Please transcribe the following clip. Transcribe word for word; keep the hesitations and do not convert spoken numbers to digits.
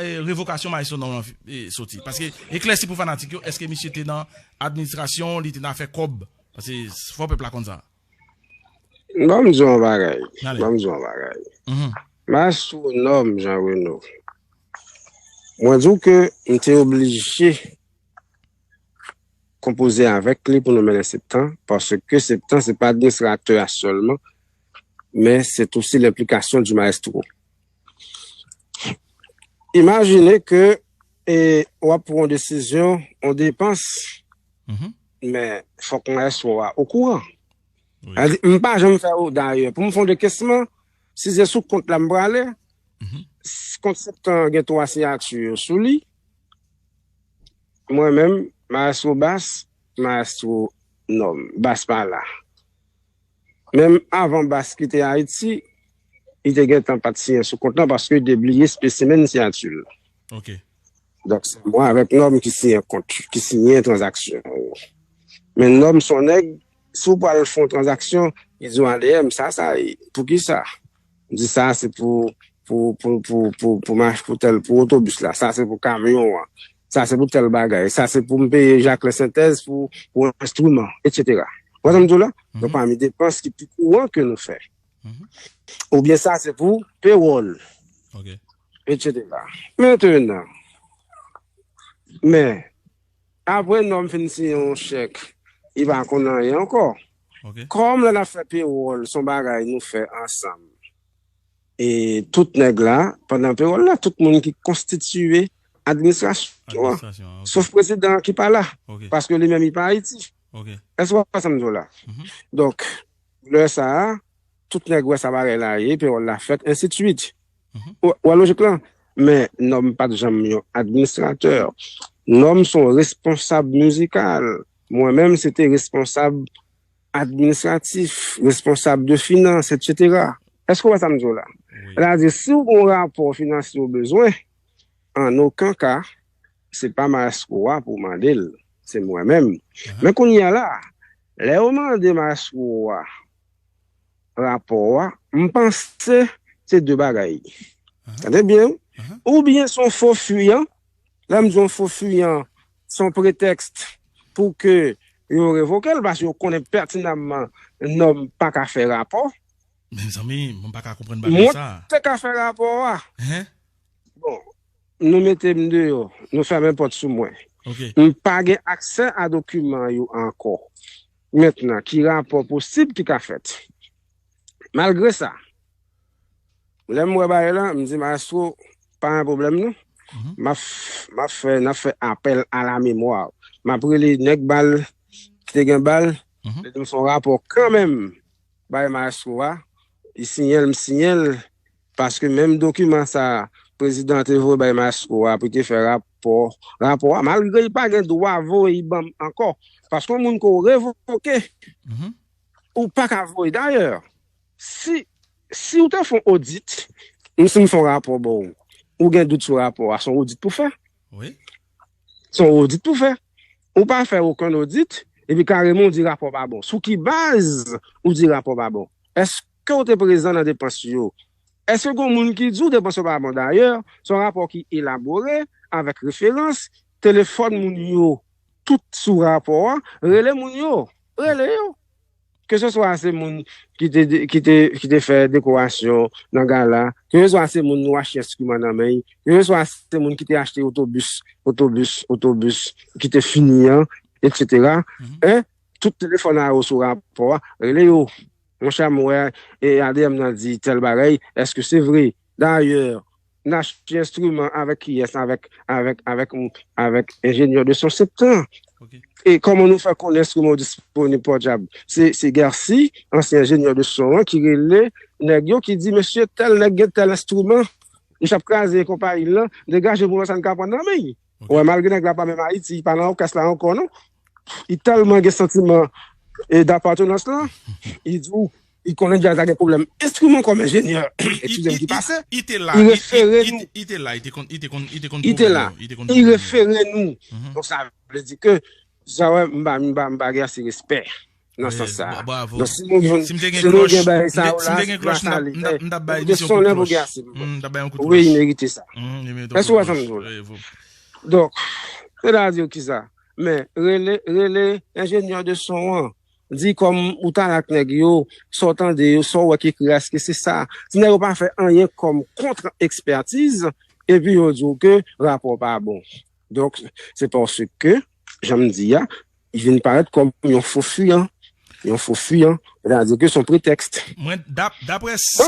eh, revokasyon Maestro Norm lan, eh, soti? Paske eklèsi pou fanatik yo, èske misye te nan administrasyon, li te nan afè kòb? Paske fò pèp la konn sa. Ban m di w yon bagay. Ban m di w yon bagay. Maestro Norm Jean Renaud, mwen di w ke m te oblije konpoze avèk li pou nou mennen Septan, paske Septan se pa administratè a sèlman, men se osi lenplikasyon di maestro. Imajine ke e, w ap pran yon desizyon, yon depans, men fòk maestro a okouran. M pa janm fè, dayè, pou m fè yon dekesman, si se sou kont la m prale, kont Septan gen twa siyati yo sou li, mwen menm, maestro Bass, maestro Norm, Bass pa la. Menm avan Bass kite Ayiti, li te gentan pa t siyen sou kont lan paske li te bliye espesimenn siyati l. Donk, se mwen avèk Norm ki siyen kont, ki siyen tranzaksyon. Men Norm se yon nèg, si w pral fè yon tranzaksyon, li di w, "A D M, sa, sa ye. Poukisa?" M di, "Sa, se pou, pou, pou, pou, pou, pou mach, pou tèl, pou otobis la. Sa, se pou kamyon an. Sa, se pou tèl bagay. Sa, se pou m peye Jacquelin Saintèz pou, pou enstriman, etsetera." Ou konprann m di w la? Donk, pami depans ki pi kouran ke nou fè. Oubyen sa, se pou pewòl, etsetera. Mentenan, men, apre Norm fin siyen yon chèk, li pa konn anyen ankò. Kòm lè n ap fè pewòl, se yon bagay nou fè ansanm. E tout nèg la, pandan pewòl la, tout moun ki konstitiye administrasyon an, sof prezidan an ki pa la, paske li menm li pa Ayiti. Èske w konprann sa m di w la? Donk, lè sa a, tout nèg wè sa bagay la ye, pewòl la fèt, ensidswit. Ou wè lojik lan? Men Norm pa t janm yon administratè. Norm se yon responsab mizikal. Mwen menm, se te responsab administratif, responsab de finans, etsetera. Èske w wè sa m di w la? Sètadi, si w gen yon rapò finansye w bezwen, an okenn ka, se pa maestro a pou w mande l, se mwen menm. Men kounye a la, lè yo mande maestro a rapò a, m panse se de bagay. Tande byen, wi. Oubyen se yon fo fiyan, lè m di yon fo fiyan, se yon pretèks pou ke yo revoke l, paske yo konnen pètinamman Norm pa ka fè rapò. Mezanmi, mwen pa ka konprann bagay sa. Mwen te ka fè rapò a. Bon, nou mete m deyò, nou fèmen pòt sou mwen. M pa gen aksè a dokiman yo ankò. Mentnan, ki rapò posib ki ka fèt? Malgre sa, lè m wè bagay la, m di, "Maestro, pa gen pwoblèm non. M ap, m ap fè, n ap fè apèl a la memwa." M ap rele nèg bal, ki te gen bal, li di m fè yon rapò kanmenm bay maestro a, li siyen l, m siyen l, paske menm dokiman sa a, prezidan an te voye bay maestro a pou l te fè rapò, rapò a, malgre li pa gen dwa voye li ban m ankò, paske yon moun ke w revoke, ou pa ka voye. Dayè, si, si w te fè yon odit, m, si m fè yon rapò ba w, ou gen dout sou rapò a, se yon odit pou fè. Se yon odit pou fè. Ou pa fè okenn odit, epi kareman ou di rapò pa bon. Sou ki baz ou di rapò pa bon? Èske w te prezan nan depans yo? Èske gen moun ki di w depans yo pa bon? Dayè, se yon rapò ki elabore, avèk referans, telefòn moun yo, tout sou rapò a, rele moun yo, rele yo. Keseswa se moun ki te, ki te, ki te fè dekorasyon nan gala, keseswa se moun nou achte enstriman nan men, keseswa se moun ki te achte otobis, otobis, otobis ki te fini an, etsetera. Tout telefòn a yo sou rapò a, rele yo. Monchè, m wè, e, A D M nan di tèl bagay, èske se vre? Dayè, n achte enstriman avèk kiyès? Avèk, avèk, avèk, avèk enjenyè de son Septan. E kòman nou fè konnen enstriman yo disponib, pòdyab? Se, se Guercy, ansyen enjenyè de son an, ki rele nèg yo, ki di, "Mesye, tèl nèg gen tèl enstriman, misye ap kraze konpayi l lan, degaje pou wè sa n ka pran nan men l." Ou wè, malgre nèg la pa menm Ayiti, li pa nan òkès la ankò, non. Li tèlman gen santiman, e, dapatenans lan, li di w, li konnen djaz la gen pwoblèm enstriman kòm enjenyè. Eskize m, ki pase. Li refere nou. Li te la, li te konn, li te konn, li te konn pwoblèm yo, li te konn pwoblèm yo. Li refere nou. Donk, sa vle di ke, sa wè, m pa, m pa, m pa gen ase respè. nan sans sa. Donk, si nou jwenn, si nou gen bagay sa yo la, se gras a li. Koute sonnen pou Gersim. Wi, li merite sa. Èske w wè sa m di w la? Donk, sètadi ki sa? Men, rele, rele enjenyè de son an. Di kòm ou t al ak nèg yo, sa w tande yo, sa w wè ki ekri a, èske se sa? Si nèg yo pa fè anyen kòm kontra ekspètiz, epi yo di w ke rapò pa bon. Donk, se paske, jan m di a, li vin parèt kòm yon fo fiyan. Yon fo fiyan. Sètadi ke se yon pretèks. Mwen, dap- daprè sa,